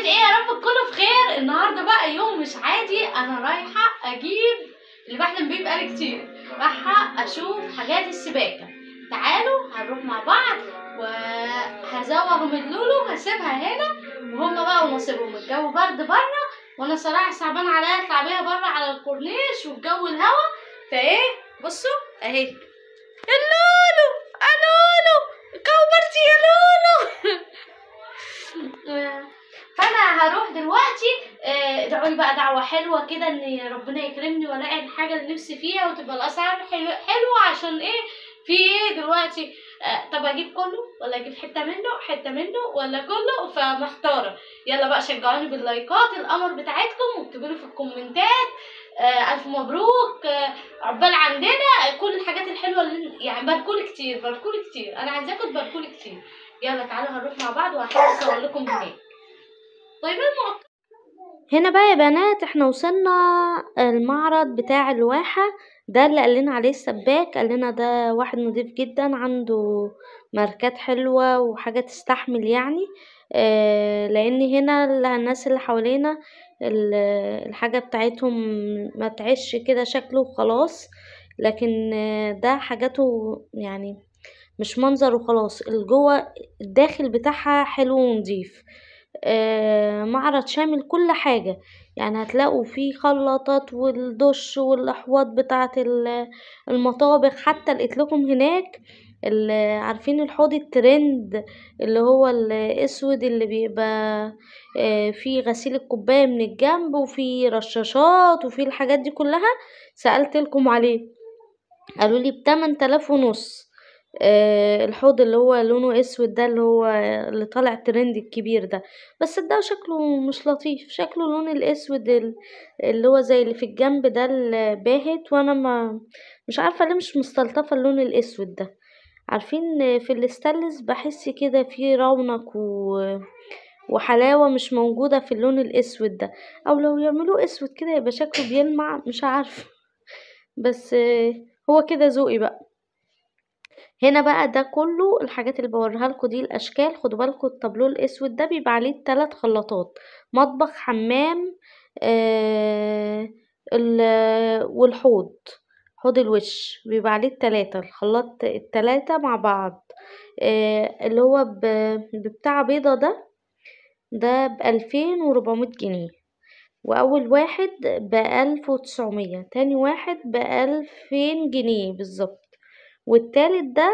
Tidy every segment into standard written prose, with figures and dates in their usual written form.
ايه؟ يا رب تكونوا بخير. النهارده بقى يوم مش عادي، انا رايحة اجيب اللي بحلم بيه بقالي كتير، رايحة اشوف حاجات السباكه. تعالوا هنروح مع بعض وهزوغ من لولو، هسيبها هنا وهما بقى ونصيبهم. الجو برد بره وانا صراحة صعبان عليا اطلع بيها بره على الكورنيش والجو الهوا، فايه بصوا اهي اللولو، لولو كوبرتي يا لولو. فانا هروح دلوقتي، ادعوا لي بقى دعوه حلوة كده ان ربنا يكرمني والاقي الحاجة اللي نفسي فيها وتبقى الاسعار حلوة. عشان ايه في ايه دلوقتي؟ طب اجيب كله ولا اجيب حتة منه حتة منه ولا كله؟ فمحتاره. يلا بقى شجعوني باللايكات القمر بتاعتكم، واكتبوا لي في الكومنتات الف مبروك، عقبال عندنا كل الحاجات الحلوة اللي يعني باركولي كتير باركولي كتير، انا عايزاكم تباركولي كتير. يلا تعالوا هنروح مع بعض وهحاول اصور لكم هناك. طيب هنا بقى يا بنات احنا وصلنا المعرض بتاع الواحة ده اللي قال لنا عليه السباك، قال لنا ده واحد نضيف جدا عنده ماركات حلوة وحاجة تستحمل يعني، لان هنا الناس اللي حوالينا الحاجة بتاعتهم ما تعيش كده شكله وخلاص، لكن ده حاجاته يعني مش منظر وخلاص، الجوه الداخل بتاعها حلو ونضيف. معرض شامل كل حاجة، يعني هتلاقوا فيه خلاطات والدش والأحواض بتاعة المطابخ. حتى لقيت لكم هناك عارفين الحوض الترند اللي هو الاسود اللي بيبقى فيه غسيل الكوباية من الجنب وفيه رشاشات وفيه الحاجات دي كلها، سألت لكم عليه قالوا لي ب8500. الحوض اللي هو لونه اسود ده اللي هو اللي طالع ترند الكبير ده، بس ده شكله مش لطيف، شكله لون الاسود اللي هو زي اللي في الجنب ده الباهت، وانا ما مش عارفه ليه مش مستلطفه اللون الاسود ده. عارفين في الاستانلس بحس كده فيه رونق وحلاوة مش موجودة في اللون الاسود ده، او لو يعملوه اسود كده يبقى شكله بيلمع، مش عارفه، بس هو كده ذوقي بقى. هنا بقى ده كله الحاجات اللي بوريها لكم دي الاشكال. خدوا بالكم الطابلو الاسود ده بيبقى عليه 3 خلاطات، مطبخ حمام والحوض، حوض الوش بيبقى عليه 3 الخلاط 3 مع بعض. اللي هو بتاع بيضة ده ب2400 جنيه، واول واحد ب1900، تاني واحد ب2000 جنيه بالظبط، والتالت ده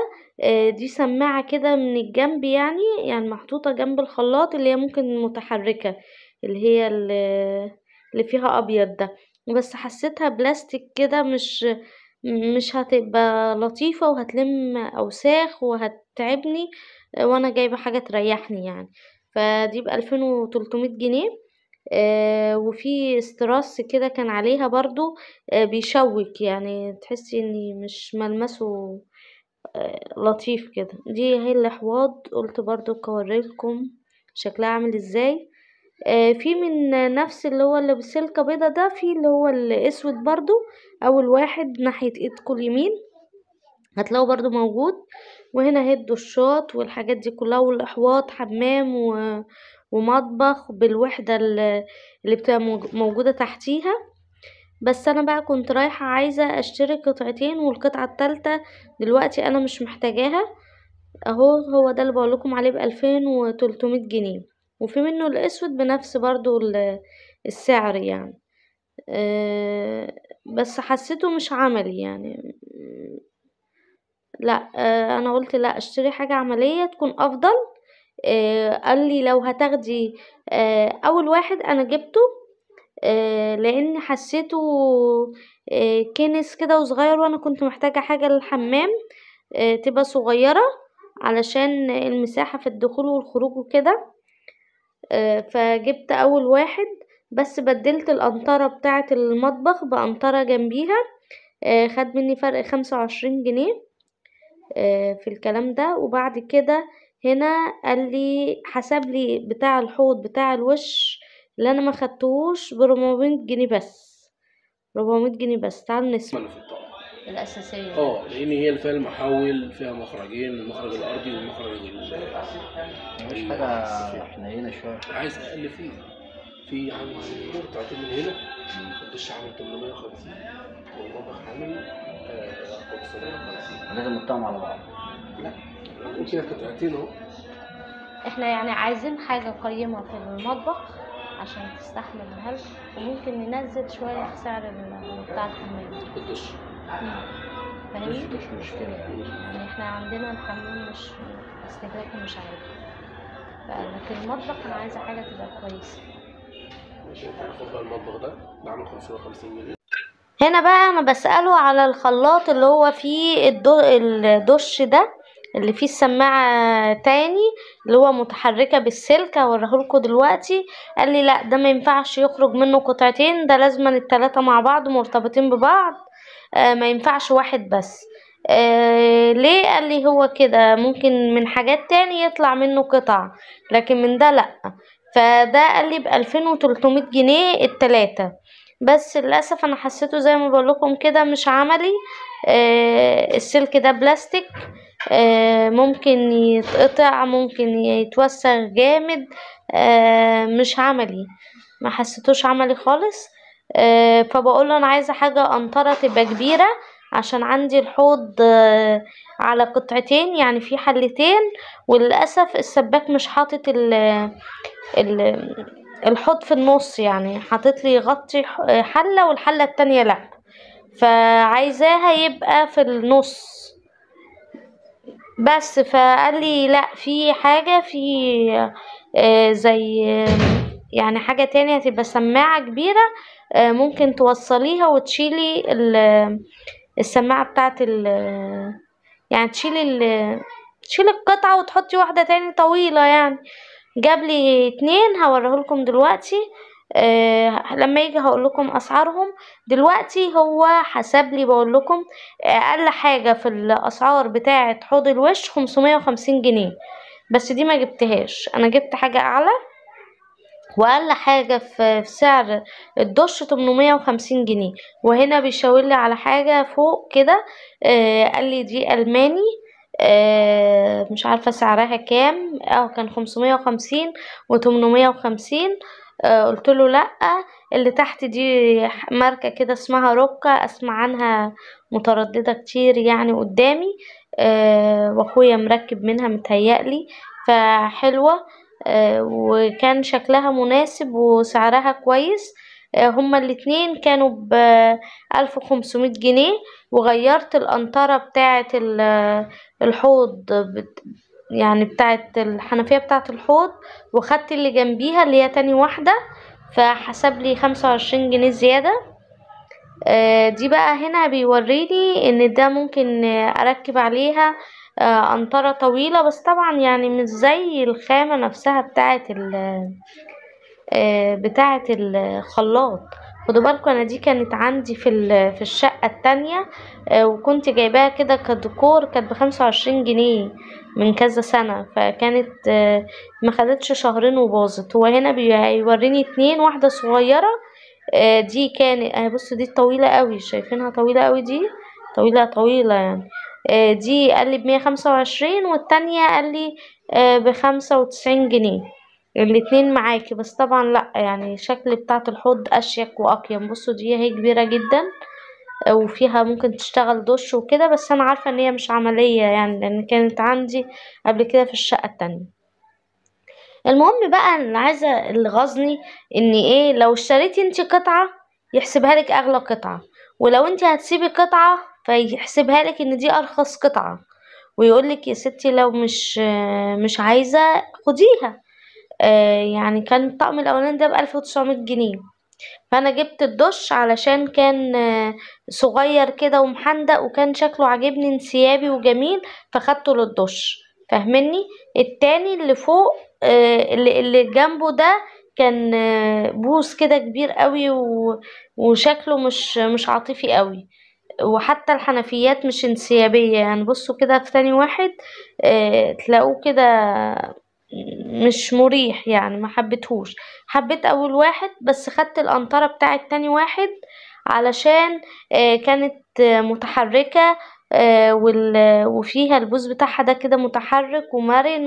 دي سماعة كده من الجنب يعني محطوطة جنب الخلاط اللي هي ممكن متحركة اللي هي اللي فيها ابيض ده، بس حسيتها بلاستيك كده مش هتبقى لطيفة وهتلم اوساخ وهتتعبني، وانا جايبة حاجة تريحني يعني. فدي ب2300 جنيه. وفي استراس كده كان عليها برضو بيشوك، يعني تحسي اني مش ملمسه لطيف كده. دي هي الاحواض، قلت برضو اوريلكم شكلها عامل ازاي. في من نفس اللي هو اللي بسلكة بيضة ده، في اللي هو الاسود برضو، اول واحد ناحية ايدكم اليمين هتلاقوا برضو موجود. وهنا اهي الدشات والحاجات دي كلها والاحواض، حمام ومطبخ بالوحدة اللي بتبقى موجودة تحتيها. بس انا بقى كنت رايحة عايزة اشتري قطعتين، والقطعة التالتة دلوقتي انا مش محتاجاها اهو، هو ده اللي بقولكم عليه ب2300 جنيه، وفي منه الاسود بنفس برضو السعر يعني. بس حسيته مش عملي يعني، لا انا قلت لا اشتري حاجة عملية تكون افضل. قال لي لو هتاخدي اول واحد انا جبته لان حسيته كنس كده وصغير، وانا كنت محتاجة حاجة للحمام تبقى صغيرة علشان المساحة في الدخول والخروج وكده. فجبت اول واحد، بس بدلت القنطرة بتاعة المطبخ بقنطرة جنبيها، خد مني فرق 25 جنيه في الكلام ده. وبعد كده هنا قال لي حسب لي بتاع الحوض بتاع الوش اللي انا ما خدتهوش ب400 جنيه بس، 400 جنيه بس. تعالوا نسمع. الاساسية. لان هي اللي فيها المحول، فيها مخرجين، المخرج الارضي والمخرج مش حاجة حنينه شوية. عايز اقل فيه، في عامل قطعتين من هنا، الدش عامل 850 والمطبخ عامل 550. لازم نحطهم على بعض. لا ممكن قطعتين اهو. احنا يعني عايزين حاجة قيمة في المطبخ عشان تستحمل الهلك، وممكن ننزل شوية في سعر بتاع الحمام. الدش فاهمني؟ مش مشكلة يعني احنا عندنا الحمام مش استهلاكه مش عالي، لكن المطبخ انا عايزه حاجة تبقى كويسة. ماشي، هناخد بقى المطبخ ده عامل 550 جنيه. هنا بقى انا بسأله على الخلاط اللي هو فيه الدش ده اللي فيه السماعة تاني اللي هو متحركة بالسلك، هوريهولكوا دلوقتي. قال لي لا ده ما ينفعش يخرج منه قطعتين، ده لازما التلاتة مع بعض مرتبطين ببعض، ما ينفعش واحد بس. ليه؟ قال لي هو كده ممكن من حاجات تاني يطلع منه قطع، لكن من ده لا. فده قال لي ب2300 جنيه التلاتة، بس للأسف أنا حسيته زي ما بقولكم كده مش عملي. السلك ده بلاستيك، ممكن يتقطع، ممكن يتوسخ جامد، مش عملي، ما حسيتوش عملي خالص. فبقوله أنا عايزة حاجة قنطرة تبقى كبيرة عشان عندي الحوض على قطعتين، يعني في حلتين، وللأسف السباك مش حاطط الحوض في النص، يعني حاطط لي يغطي حلة والحلة التانية لأ، فعايزاها يبقى في النص بس. فقال لي لا في حاجة في زي يعني حاجة تانية هتبقى سماعة كبيرة، ممكن توصليها وتشيلي السماعة بتاعت يعني تشيلي القطعة وتحطي واحدة تاني طويلة. يعني جاب لي 2 هوريهولكم دلوقتي، لما يجي هقول لكم اسعارهم. دلوقتي هو حسب لي، بقول لكم اقل حاجة في الاسعار بتاعه حوض الوش 550 جنيه، بس دي ما جبتهاش، انا جبت حاجة اعلى. واقل حاجة في سعر الدش 850 جنيه. وهنا بيشاور لي على حاجة فوق كده، قال لي دي الماني، مش عارفه سعرها كام، كان 550 و850. قلت له لا، اللي تحت دي ماركة كده اسمها روكا، اسمع عنها مترددة كتير يعني قدامي، واخويا مركب منها متهيألي، فحلوه، وكان شكلها مناسب وسعرها كويس. هما الاتنين كانوا ب1500 جنيه. وغيرت القنطرة بتاعة الحوض، يعني بتاعة الحنفية بتاعة الحوض، وخدت اللي جنبيها اللي هي تاني واحدة، فحسب لي 25 جنيه زيادة. دي بقى هنا بيوريني ان ده ممكن اركب عليها قنطرة طويلة، بس طبعا يعني مش زي الخامة نفسها بتاعة بتاعة الخلاط. خدوا بالكم انا دي كانت عندي في الشقة التانية، وكنت جايباها كده كديكور، كانت ب25 جنيه من كذا سنة، فكانت ما خدتش شهرين وباظت. هو هنا بيوريني 2، واحدة صغيرة، دي كانت بصوا دي طويلة قوي، شايفينها طويلة قوي، دي طويلة طويلة يعني، دي قال لي ب125، والتانية قال لي ب95 جنيه الاتنين معاكي. بس طبعا لا، يعني شكل بتاعة الحوض اشيك واقيم. بصوا دي هي كبيرة جدا، وفيها ممكن تشتغل دش وكده، بس انا عارفة ان هي مش عملية يعني، لان كانت عندي قبل كده في الشقة التانية. المهم بقى اللي عايزة اللي غاظني ان ايه، لو اشتريتي انتي قطعة يحسبها لك اغلى قطعة، ولو انتي هتسيبي قطعة فيحسبها لك ان دي ارخص قطعة، ويقولك يا ستي لو مش عايزة خديها. يعني كان الطقم الاولاني ده ب1900 جنيه، فانا جبت الدش علشان كان صغير كده ومحندق، وكان شكله عاجبني انسيابي وجميل، فخدته للدش، فاهمني. التاني اللي فوق، اللي جنبه ده كان بوس كده كبير قوي، وشكله مش عاطفي قوي، وحتى الحنفيات مش انسيابية يعني. بصوا كده في تاني واحد، تلاقوه كده مش مريح يعني، ما حبيتهوش. حبيت اول واحد بس، خدت القنطرة بتاعت تاني واحد علشان كانت متحركة، وفيها البوز بتاعها ده كده متحرك ومرن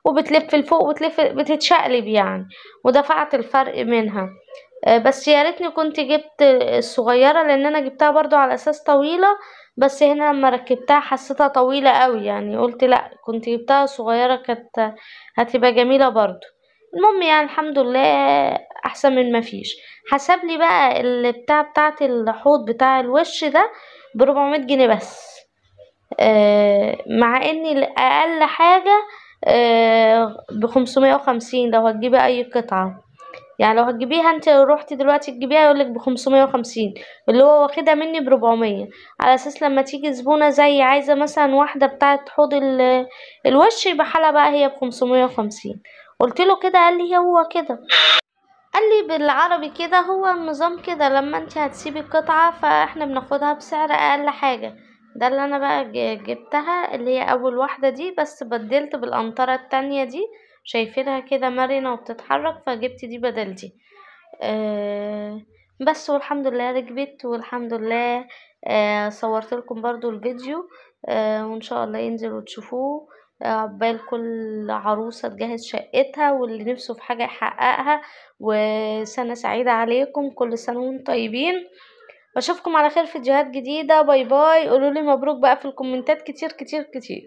وبتلف لفوق وبتلف بتتشقلب يعني، ودفعت الفرق منها. بس يا ريتني كنت جبت الصغيرة، لان انا جبتها برضو على اساس طويلة، بس هنا لما ركبتها حسيتها طويلة قوي يعني، قلت لا كنت جبتها صغيرة كانت هتبقى جميلة برضو. المهم يعني الحمد لله احسن من ما فيش. حسب لي بقى البتاع بتاعت الحوض بتاع الوش ده ب400 جنيه بس، مع ان اقل حاجة ب550 لو هتجيبي اي قطعة. يعني لو هتجيبيها انت روحتي دلوقتي تجيبيها يقولك ب550، اللي هو واخدها مني ب400، على اساس لما تيجي زبونة زي عايزة مثلا واحدة بتاعت حوض الوش يبقى حالها بقى هي ب550. قلت له كده، قال لي هو كده، قال لي بالعربي كده هو النظام كده، لما انت هتسيبي القطعة فاحنا بناخدها بسعر اقل حاجة. ده اللي انا بقى جبتها اللي هي اول واحدة دي، بس بدلت بالقنطرة التانية دي، شايفينها كده مرنة وبتتحرك، فجبت دي بدل دي. بس والحمد لله ركبت، والحمد لله صورت لكم برضو الفيديو، وان شاء الله ينزل وتشوفوه. عقبال كل عروسة تجهز شقتها واللي نفسه في حاجة يحققها. وسنة سعيدة عليكم، كل سنة وانتم طيبين. بشوفكم على خير في فيديوهات جديدة. bye bye. قولولي مبروك بقى في الكومنتات كتير كتير كتير.